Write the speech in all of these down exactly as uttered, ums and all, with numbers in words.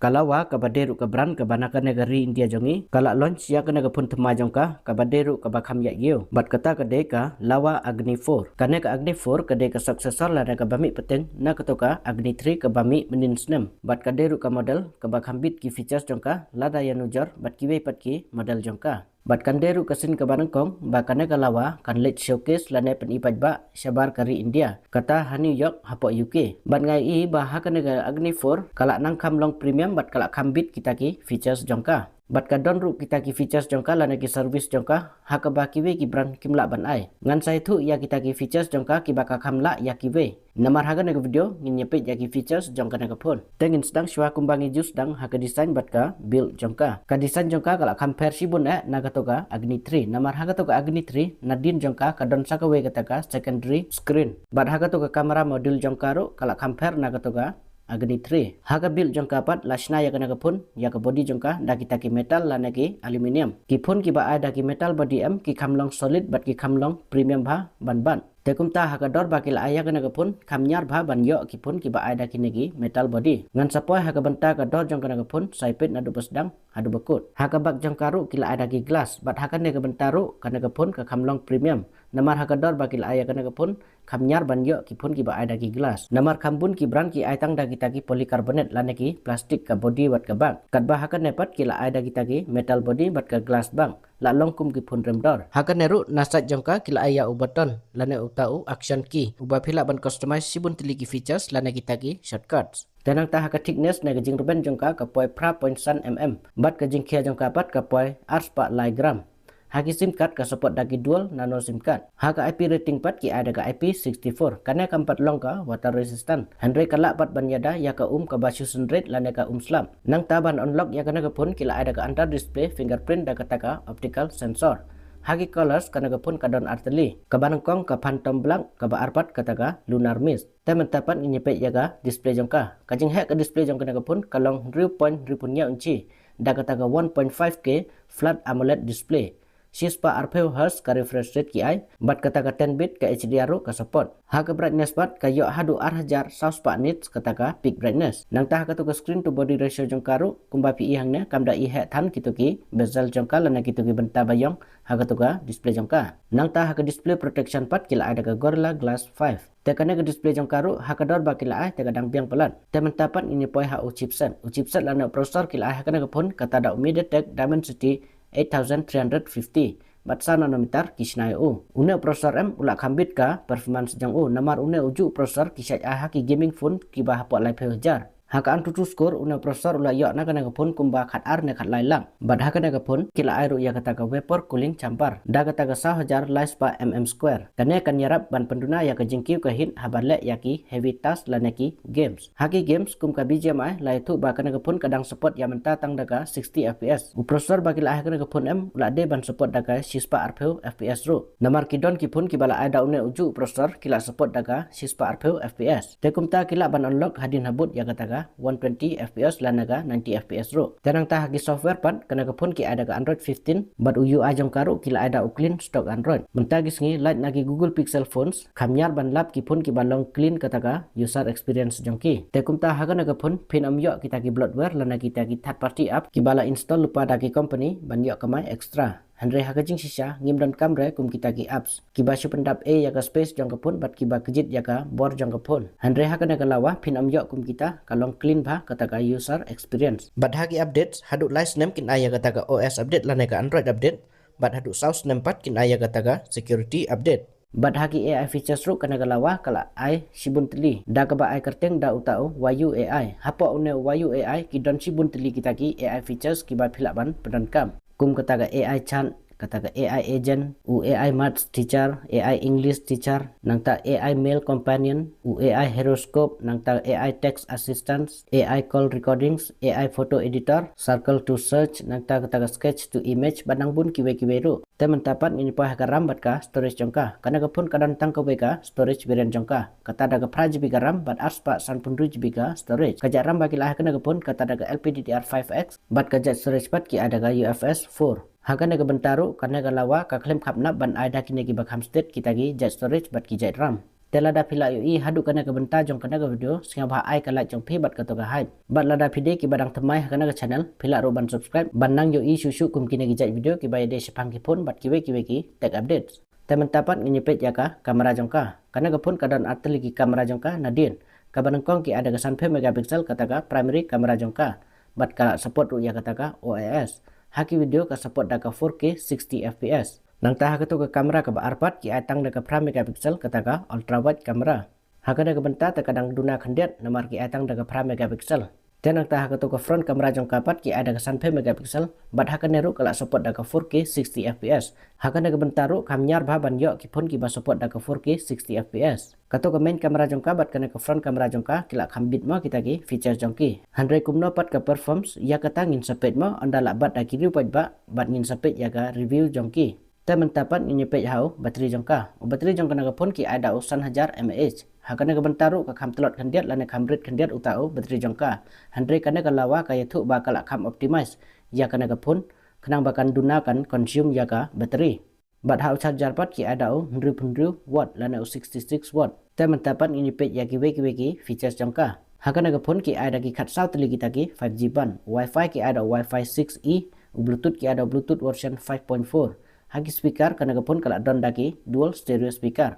Ka Laowa kaba dei ruh ka brand kaba na kane ka ri India jong ngi ka la launch ïa kane ka phone thymmai jong ka kaba dei ruh kaba kham ïaid ïew. Bad kata ka dei ka Laowa Agni four. Kane ka Agni four ka dei ka successor lane kaba mih pateng na kato ka Agni three kaba mih mynnin snem. Bad ka dei ruh ka model kaba kham bit ki features jong ka lada ïa nujor bad kiwei pat ki model jong ka. Bad kan dei ruh ka sien kaba nyngkong ba kane ka Laowa kan leit showcase lane pyni paidbah shabar ka ri India, kata ha New York hapoh U K. Bad nga ïohi ba ha kane ka Agni four ka la nang kham long premium bad ka la kham bit kita ki features jong ka. Bad ka don ruh kita ki features jong ka lane ki service jong ka ha kaba kiwei ki brand kim lah ban ai. Ngan sa ïathuh ïa kita ki features jong ka kiba ka kham lah ïa kiwei. Namar ha kane ka video ngin ïa peit ïa ki features jong kane ka phone. Te ngin sdang shuwa kumba ngi ju sdang ha ka design bad ka build jong ka. Ka design jong ka ka la kham pher shibun eh na kato ka Agni three. Namar ha kato ka Agni three nadien jong ka ka don sa kawei kata ka secondary screen. Bad ha kato ka camera module jong ka ruh ka la kham pher na kato ka Agni three. Ha ka build jong ka pat la shna ïa kane ka phone ïa ka body jong ka da kita ki metal lane ki aluminium. Ki phone kiba ai da ki metal body em ki kham long solid bad ki kham long premium bha ban ban. Te kumta ha ka dor ba ki la ai ïa kane ka phone kham ñiar bha ban ïoh ki phone kiba ai da kine ki metal body. Ngan sa poi ha ka bynta ka dor jong kane ka phone sa ïa peit naduh ba sdang haduh ba kut. Ha ka bak jong ka ruh ki la ai da ki glass bad ha kane ka bynta ruh kane ka phone ka kham long premium. Namar ha ka dor ba ki la ai ïa kane ka phone kham ñiar ban ïoh ki phone kiba ai da ki glass. Namar kham bun ki brand ki ai tang da kita ki polycarbonate lane ki plastic ka body bad ka bak. Katba ha kane pat ki la ai da kita ki metal body bad ka glass bak. La long kum ki phone rem dor. Ha kane ruh na side jong ka ki la ai ïa u button lane uta u action key uba phi lah ban customize shibun tylli ki features lane kita ki shortcuts. Te nangta ha ka thickness ne ka jingrben jong ka ka poi phra point san mm bad ka jingkhia jong ka pat ka poi arspah lai gram. Ha ki sim card ka support da ki dual nano sim card. Ha ka I P rating pat ki ai da ka I P sixty-four. Kane kam pat long ka water resistant. Hynrei ka lah pat ban ïada ïa ka um kaba shu synrit lane ka um slap. Nangta ban unlock ïa kane ka phone ki la ai da ka under display fingerprint da kata ka optical sensor. Ha ki colors kane ka phone ka don artylli. Kaba nyngkong ka phantom black, kaba ar pat kata ka lunar mist. Te mynta pat ngin ïa peit ïa ka display jong ka. Ka jingheh ka display jong kane ka phone ka long hynriew point hynriewphew hynñiew inchi da kata ka one point five K flat amoled display. Shispah arphew hertz ka refresh rate ki ai bad kata ka ten bit ka H D R ruh ka support. Ha ka brightness pat ka ïoh haduh ar hajar saw spah nits kata ka peak brightness. Nangta ha kato ka screen to body ratio jong ka ruh kumba phi i hangne kam da i heh than kito ki bezel jong ka lane kito ki bynta ba ïong ha kato ka display jong ka. Nangta ha ka display protection pat ki la ai da ka Gorilla Glass five. Te kane ka display jong ka ruh ha ka dor ba ki la ai te ka dang biang palat. Te mynta pat ngin ïa poi ha u chipset. U chipset lane u processor ki la ai ha kane ka phone kata da u MediaTek Dimensity eight thousand three hundred fifty bad saw nanometer ki shna ïa u. Une u processor em u la kham bit ka performance jong u namar une u juh u processor ki shait ai ha ki gaming phone kiba hapoh laiphew hajar. Ha ka Antutu score une u processor u la ïoh na kane ka phone kumba khat ar ne khat lai lak. Bad ha kane ka phone ki la ai ruh ïa kata ka vapor cooling chamber da kata ka saw hajar lai spah mm square. Kane kan ïarap ban pynduna ïa ka jingkiew ka heat haba leh ïa ki heavy task lane ki games. Ha ki games kum ka B G M I la ïathuh ba kane ka phone ka dang support ïa mynta tang da ka sixty F P S. U processor ba ki la ai ha kane ka phone em u la dei ban support da ka shispah arphew F P S ruh. Namar ki don ki phone kiba la ai da une u juh u processor ki la support da ka shispah arphew F P S. Te kumta ki lah ban unlock hadien habud ïa kata ka one twenty F P S lane ka ninety F P S ruh. Te nangta ha ki software pat kane ka phone ki ai da ka Android fifteen bad u U I jong ka ruh ki la ai da u clean stock Android. Mynta ki sngi lait na ki Google Pixel phones kham ñiar ban lap ki phone kiba long clean kata ka user experience jong ki. Te kumta ha kane ka phone phin ym ïoh kita ki bloatware lane kita ki third party app kiba la install lypa da ki company ban ïoh kamai extra. Hynrei ha ka jingshisha ngim donkam re kum kita ki apps kiba shu pyndap ei ïa ka space jong ka phone bad kiba kjit ïa ka bor jong ka phone. Hynrei ha kane ka Laowa phin ym ïoh kum kita, ka long clean bha kata ka user experience. Bad ha ki updates haduh lai snem kin ai ïa kata ka O S update lane ka Android update bad haduh saw snem pat kin ai ïa kata ka security update. Bad ha ki A I features ruh kane ka Laowa ka la ai shibun tylli da kaba ai kyrteng da uta u Vayu A I. Hapoh une u Vayu A I ki don shibun tylli kita ki A I features kiba phi lah ban pyndonkam. Kum kata ka A I chat, kata ka A I agent, u A I maths teacher, A I English teacher, nangta A I mail companion, u A I horoscope, nangta A I text assistance, A I call recordings, A I photo editor, circle to search, nangta kata ka sketch to image bad nang bun kiwei kiwei ruh. Te mynta pat ngin poi ha ka RAM bad ka storage jong ka. Kane ka phone ka don tang kawei ka storage variant jong ka. Kata da ka phra G B ka RAM bad arspah sanphew hynriew G B ka storage. Ka jait RAM ba ki la ai ha kane ka phone kata da ka L P D D R five X bad ka jait storage pat ki ai da ka U F S four. Ha kane ka bynta ruh kane ka Laowa ka khlem khapnap ban ai da kine kiba kham stet kita ki jait storage bad ki jait RAM. Te lada phi la ïohi haduh kane ka bynta jong kane ka video, sngewbha ai ka like jong phi bad kato ka hype. Bad lada phi dei kiba dang thymmai ha kane ka channel, phi lah ruh ban subscribe ban nang ïohi shuh shuh kum kine ki jait video kiba ïadei shaphang ki phone bad kiwei kiwei ki tech updates. Te mynta pat ngin ïa peit ïa ka camera jong ka. Kane ka phone ka don artylli ki camera jong ka, nadien kaba nyngkong ki ai da ka sanphew megapixel, kata ka primary camera jong ka, bad ka support ruh ïa kata ka O I S. Ha ki video ka support da ka four K sixty F P S. Nangta ha kato ka camera kaba ar pat ki ai tang da ka phra megapixel, kata ka ultra wide camera. Ha kane ka bynta te ka dang duna khyndiat namar ki ai tang da ka phra megapixel. Te nangta ha kato ka front camera jong ka pat ki ai da ka sanphew megapixel, bad ha kane ruh ka lah support da ka four K sixty F P S. Ha kane ka bynta ruh kham ñiar bha ban ïoh ki phone kiba support da ka four K sixty F P S. Kato ka main camera jong ka bad kane ka front camera jong ka ki lah kham bit mo kita ki features jong ki. Hynrei kumno pat ka performance, ïa kata ngin sa peit mo ynda lah bat da ki riew paidbah bad ngin sa peit ïa ka review jong ki. Te mynta pat ngin ïa peit ha u battery jong ka. U battery jong kane ka phone ki ai da u san hajar mAh. Ha kane ka bynta ruh ka kham tlot khyndiat lane kham rit khyndiat uta u battery jong ka. Hynrei kane ka lawa ka ïathuh ba ka lah kham optimize ïa kane ka phone khnang ba kan duna, kan consume ïa ka battery. Bad ha u charger pat ki ai da u hynriewphew hynriew watt lane u sixty-six watt. Te mynta pat ngin ïa peit ïa kiwei kiwei ki features jong ka. Ha kane ka phone ki ai da ki khatsaw tylli kita ki five G band. Wi-Fi ki ai da u Wi-Fi six E, u Bluetooth ki ai da u Bluetooth version five point four. Ha ki speaker kane ka phone ka lah don da ki dual stereo speaker.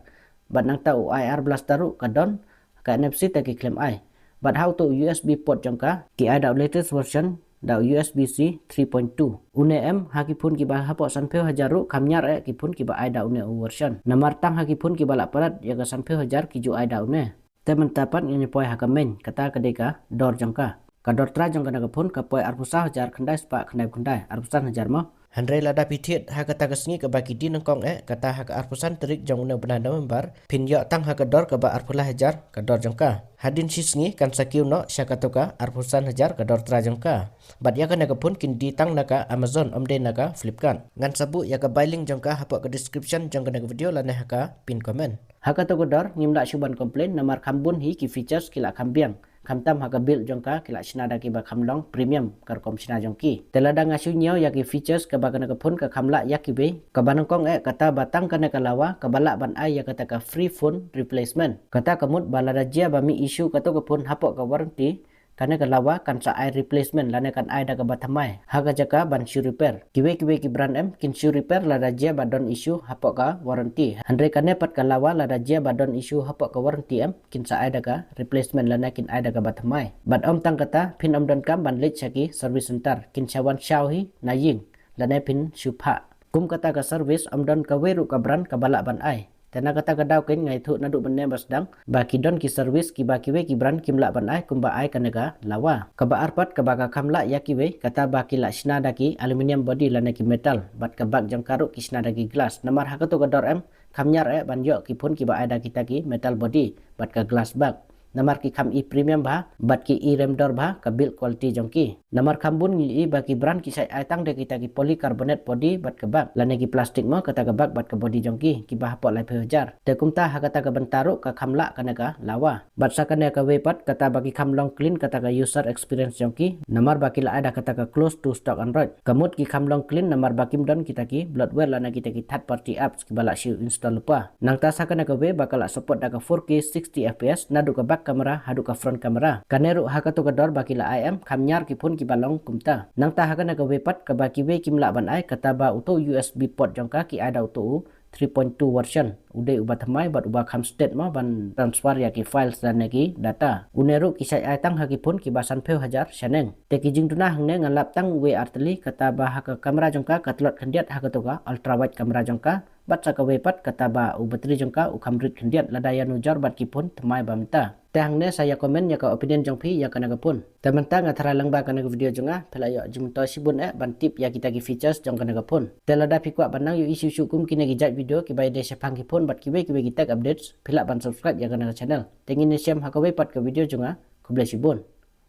Bad nangta u I R blaster ruh ka don, ka N F C te ki khlem ai. Bad ha uto u U S B port jong ka ki ai da u latest version da u U S B C three point two. Une em ha ki phone kiba hapoh sanphew hajar ruh kham ñiar eh ki phone kiba ai da une u version. Namar tang ha ki phone kiba lah palat ïa ka sanphew hajar ki ju ai da une. Te mynta pat ngin ïa poi ha ka main, kata ka dei ka dor jong ka. Ka dor trai jong kane ka phone ka poi arphew saw hajar khyndai spah khyndaiphew khyndai, arphew san hajar mo. Hynrei lada phi thied ha kata ka sngi kaba ki die nyngkong eh, kata ha ka arphew san tarik jong une u bnai November, phin ïoh tang ha ka dor kaba arphew lai hajar ka dor jong ka. Hadien shi sngi kan sa kiew noh sha kato ka arphew san hajar ka dor trai jong ka. Bad ïa kane ka phone kin die tang na ka Amazon, ym dei na ka Flipkart. Ngan sa buh ïa ka buy link jong ka hapoh ka description jong kane ka video lane ha ka pin comment. Ha kato ka dor ngim lah shuh ban complain namar kham bun hi ki features ki lah kham biang. Khamtam ha ka build jong ka ki lah shna da kiba kham long premium ka rukom shna jong ki. Te lada nga shu ñiew ïa ki features kaba kane ka phone ka kham lah ïa kiwei, kaba nyngkong eh kata ba tang kane ka lawa kaba lah ban ai ïa kata ka free phone replacement. Kata ka mut ba lada jia ba mih issue kato ka phone hapoh ka warranty, kane ka lawa kan sa ai replacement lane kan ai da kaba thymmai ha ka jaka ban shu repair. Kiwei kiwei ki brand em kin shu repair lada jia ba don issue hapoh ka warranty. Hynrei kane pat ka lawa lada jia ba don issue hapoh ka warranty em kin sa ai da ka replacement lane kin ai da kaba thymmai. Bad ym tang kata, phin ym donkam ban leit sha ki service center, kin sa wan shaw hi na ïing lane phin shu phah. Kum kata ka service ym don kawei ruh ka brand kaba lah ban ai. Te na kata ka daw kein nga ïathuh naduh mynne ba sdang ba ki don ki service kiba kiwei ki brand kim lah ban ai kumba ai kane ka lawa. Kaba ar pat kaba ka kham lah ïa kiwei, kata ba ki lah shna da ki aluminium body lane ki metal, bad ka bak jong ka ruh ki shna da ki glass. Namar ha kato ka dor em kham ñiar eh ban ïoh ki phone kiba ai da kita ki metal body bad ka glass bak. Namar ki kham i premium bha bad ki i rem dor bha ka build quality jong ki. Namar kham bun ngi i ba ki brand ki sa ai tang da kita ki polycarbonate body bad ka bak lane ki plastic mo, kata ka bak bad ka body jong ki kiba hapoh laiphew hajar. Te kumta ha kata ka bynta ruh ka kham lah kane ka lawa. Bad sa kane kawei pat kata ba ki kham long clean kata ka user experience jong ki, namar ba ki lah ai da kata ka close to stock Android. Ka mut ki kham long clean namar ba kim don kita ki bloatware lane kita ki third party apps kiba lah shu install lypa. Nangta sa kane kawei ba ka lah support da ka four K sixty F P S naduh ka back camera haduh ka front camera. Kane ruh ha kato ka dor ba ki lah ai em kham ñiar ki phone kiba long kumta. Nangta ha kane kawei pat kaba kiwei kim lah ban ai, kata ba uto U S B port jong ka ki ai da uto u three point two version, u dei uba thymmai bad uba kham stet mo ban transfer ïa ki files lane ki data. Une ruh ki sa ai tang ha ki phone kiba sanphew hajar shaneng. Te ki jingduna hangne ngan lap tang uwei artylli, kata ba ha ka camera jong ka ka tlot khyndiat ha kato ka ultra wide camera jong ka. Bad sa kawei pat kata ba u battery jong ka u kham rit khyndiat lada ïanujor bad ki phone thymmai ba mynta. Te hangne sa ïa comment ïa ka opinion jong phi ïa kane ka phone. Te mynta nga tharai lang ba kane ka video jong nga phi la ïoh jingmyntoi shibun eh ban tip ïa kita ki features jong kane ka phone. Te lada phi kwah ban nang ïohi shuh shuh kum kine ki jait video kiba ïadei shaphang ki phone bad kiwei kiwei ki tech updates, phi lah ban subscribe ïa kane ka channel. Te ngin ïashem ha kawei pat ka video jong nga. Khublei shibun.